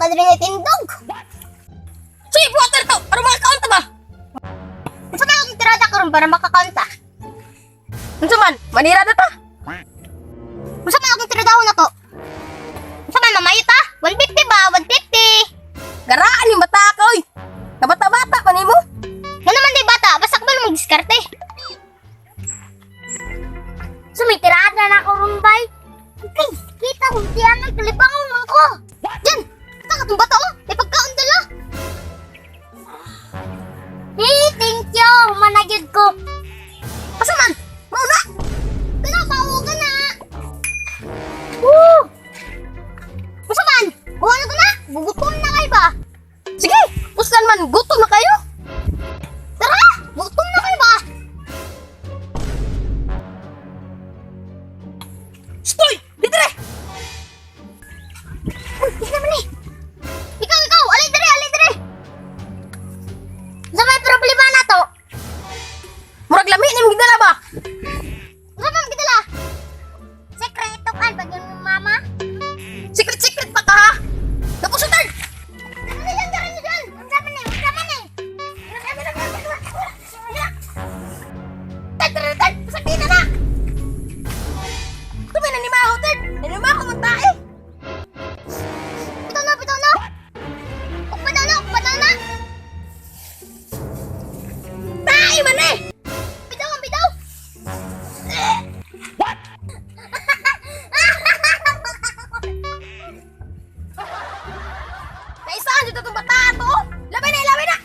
na diri nga tindog. Sige, water to! Para makakaon ta ba? Unsa man akong tirada karon para makakaon ta? Unsa man? Manira na ta! Unsa man akong tiradahon nako? Unsa man mamayo ta? 150 ba? 150. Garaan yung bata ka, oy! Kabata-bata pa nimo! Nga naman di bata, basta ka ba namang diskarte? So may tirada na ako ron, bay. Okay, kita kung diyan ang kalibangon man ko. Diyan, kita ka tong bata oh, may pagkaon dala. Hey, thank you. Managid ko. Asa man? Mauna! Kana pauga ka na. Woo! Unsa man? Buha na to na. Gugutom na kay ba? Sige! Uslan man, gutom na kayo! Tara, gutom na kay ba? Stoy! Didre! Uy, isa naman eh. Ikaw, ikaw, alay dere, alay dere. Sa may problema na to. Murag lami ni mong gidala ba? Sa man gidala? Sekreto kan pag yung mama. Secret secret pa ka ha! Napusutan! Tara na dyan, tara na dyan. Unsa man eh, unsa man eh. Tad, tad, tad! Sakti na na! Tumay na ni Maho, tad! Nanimaho mong tae! Bitaw na, bitaw na. Ukpa na na, ukpa na na. Tae man eh! Bitaw ang bitaw. Naisaan dito itong bata to! Labay na, labay na!